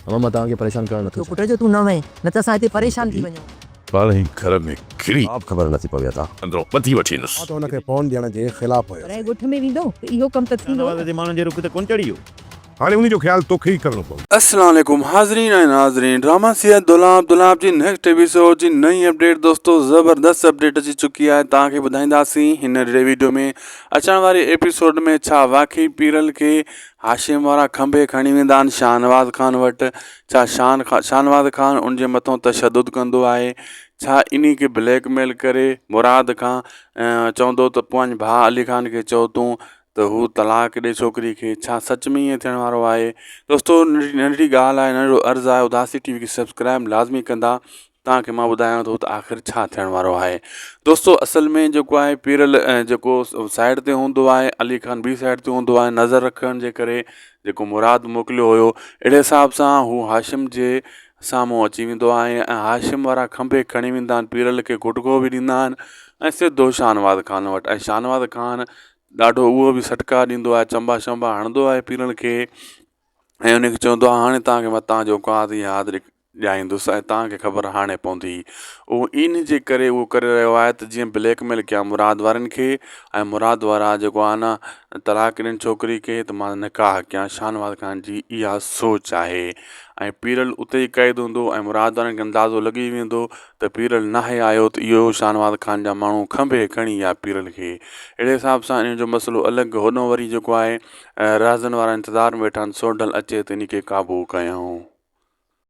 امان مان توهان کي پريشان ڪرڻ نٿو چاهيان. پٽ جو تون نه وئين نه ته اسان هتي پريشان ٿي وڃون. پاڻ ئي گهر ۾ گهڙي. ڪا به خبر نٿي پوي ادا. اندرون ٻڌي وٺينس. مان ته هن کي فون ڏيڻ جي خلاف هيس. پرائي ڳوٺ ۾ ويندو ته اهو ڪم ته ٿيندو شاهنواز نه. جي ماڻهن جي رخ تي ڪونه چڙهي ويو. هاڻي انهي جو خيال توکي ئي ڪرڻو پوندو. السلام عليڪم حاضرين ۽ ناظرين ڊراما سيريل دولاب دولاب جي نيڪسٽ ايپيسوڊ جي نئين اپڊيٽ دوستو زبردست اپڊيٽ اچي چڪي آهي توهان کي ٻڌائينداسين هن ويڊيو ۾ اچڻ واري ايپيسوڊ ۾ ڇا واقعي پيرل کي هاشم وارا کنڀي کڻي ويندا آهن شاهنواز خان وٽ ڇا شان شاهنواز خان ان جي مٿو تشدد ڪندو آهي ڇا انهي کي بليڪ ميل ڪري مراد کان چوندو ته پنهنجي ڀاء علي خان کي چئو تون ته هو طلاق ڏي ڇوڪري کي ڇا سچ ۾ ائين ٿيڻ وارو آهي دوستو ننڍڙي ڳالهه آهي ننڍڙو عرض آهي اداسي ٽي وي کي سبسڪرائب لازمي ڪندا توهان کي مان ٻڌايان ٿو ته آخر ڇا ٿيڻ وارو آهي دوستو اصل ۾ جيڪو آهي پيرل جيڪو سائيڊ تي هوندو آهي علي خان ٻي سائيڊ تي هوندو آهي نظر رکڻ جي ڪري جيڪو مراد موڪليو هيو اهڙي حساب سان هو هاشم جي سامهون اچي ويندو آهي ۽ هاشم وارا کنڀي کڻي ويندا آهن پيرل کي گهٽڪو به ڏيندا آهن ۽ سڌو شاهنواز خان وٽ ۽ شاهنواز خان ڏاڍو اهو به سٽڪا ڏيندو آهي چنبا شنبا هڻندو آهي پيرل کي ۽ ان کي چوندو آهي هاڻي توهان کي مان توهان جو اوقات ياد ڏياريندس ۽ توهان کي خبر هاڻي پوندي. اهو ان جي ڪري اهو ڪري رهيو آهي ته جيئن بليڪ ميل ڪيان مراد وارن کي ۽ مراد وارا جيڪو آهي نه طلاق ڏين ڇوڪري کي ته مان نڪاح ڪيان شاهنواز خان جي اها سوچ آهي ۽ پيرل اتي ئي قيد هوندو ۽ مراد وارن کي اندازو لڳي ويندو ته پيرل ناهي آيو ته اهو شاهنواز خان جا ماڻهو کنڀي کڻي ويا پيرل کي اهڙي حساب سان ان جو مسئلو الڳ هوڏانهن وري جيڪو آهي رهزن وارا انتظار ۾ ويٺا آهن سوڍل اچي ته ان کي قابو ڪيائون.